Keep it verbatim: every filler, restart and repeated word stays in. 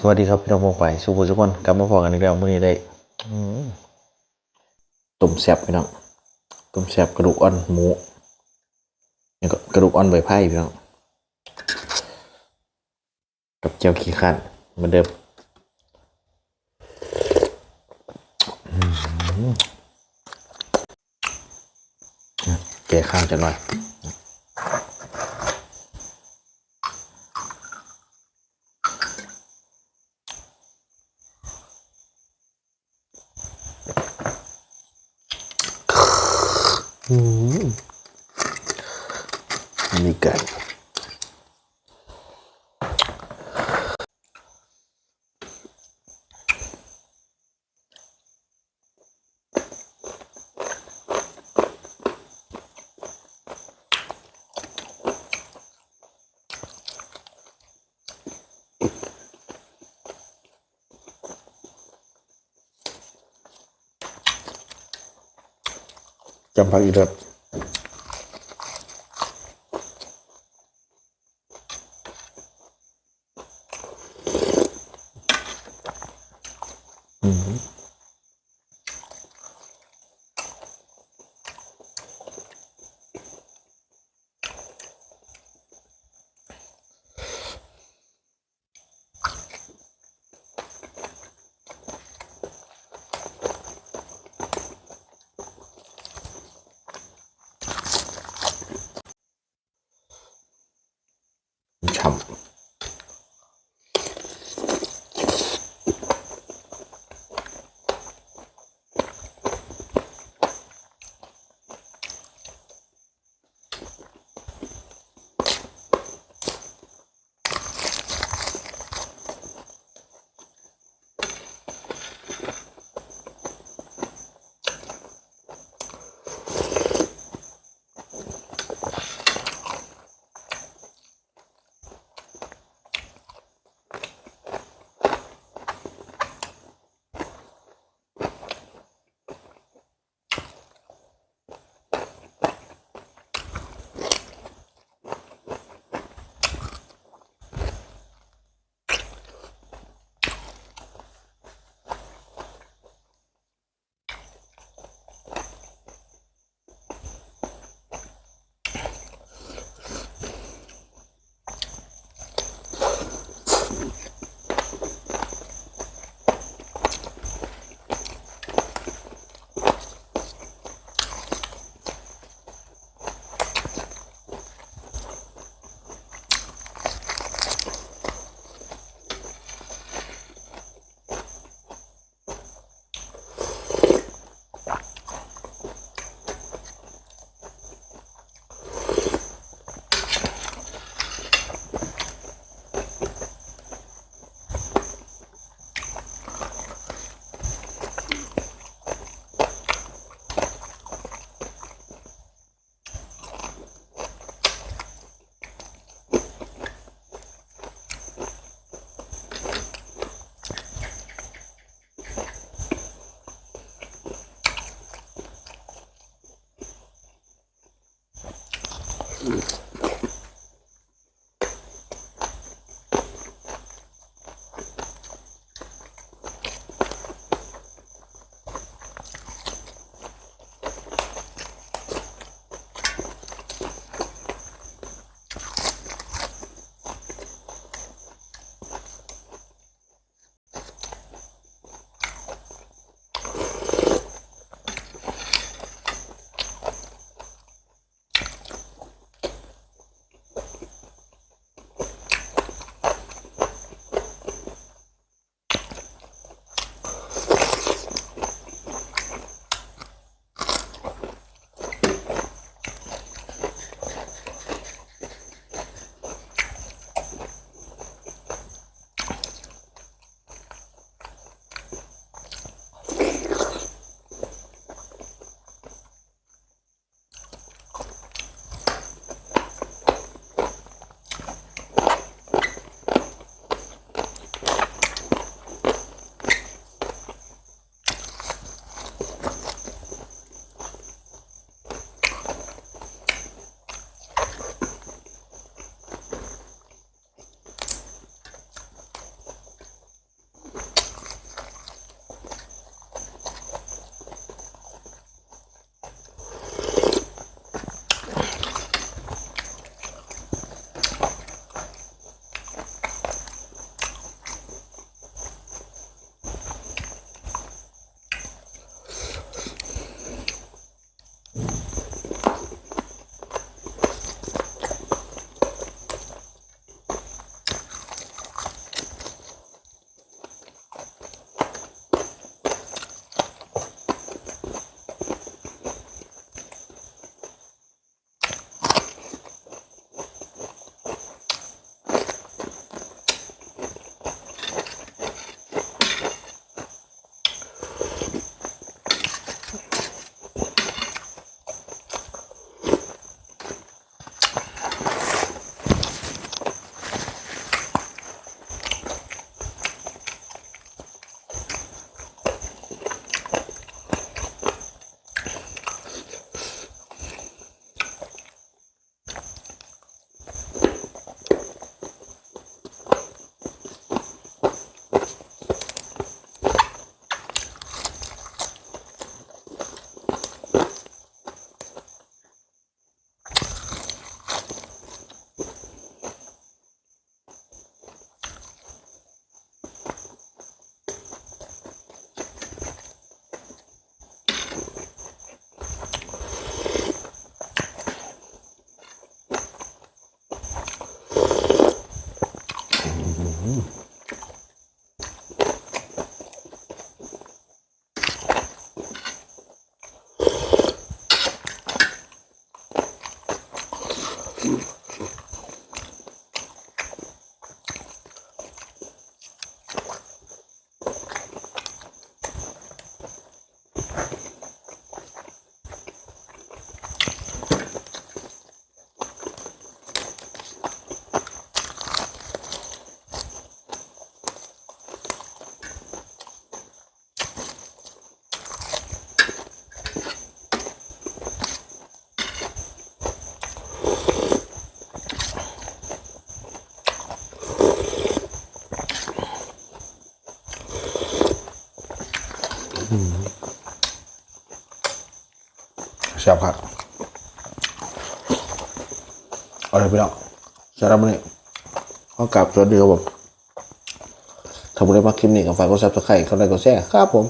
สวัสดีครับพี่น้องป้องปายสู่ผู้สู่คน กลับมาพ้อกันอีกแล้ว มื้อนี้ได้ อืม ต้มแซ่บพี่น้อง ต้มแซ่บกระดูกอ่อนหมู แล้วก็กระดูกอ่อนใบไผ่พี่น้อง กับแจ่วขี้ข้านเหมือนเดิม อืม แก้คาวจักหน่อย อืม นี่ไก่ จำผักอีเลิศ อืม ฉ่ำ แซ่บครับ เอาเลยพี่น้อง สำหรับมื้อนี้ ขอกราบสวัสดีครับผม ถ้าผู้ใดมักคลิปนี้ก็ฝากกด Subscribe กดไลค์ กดแชร์ครับผม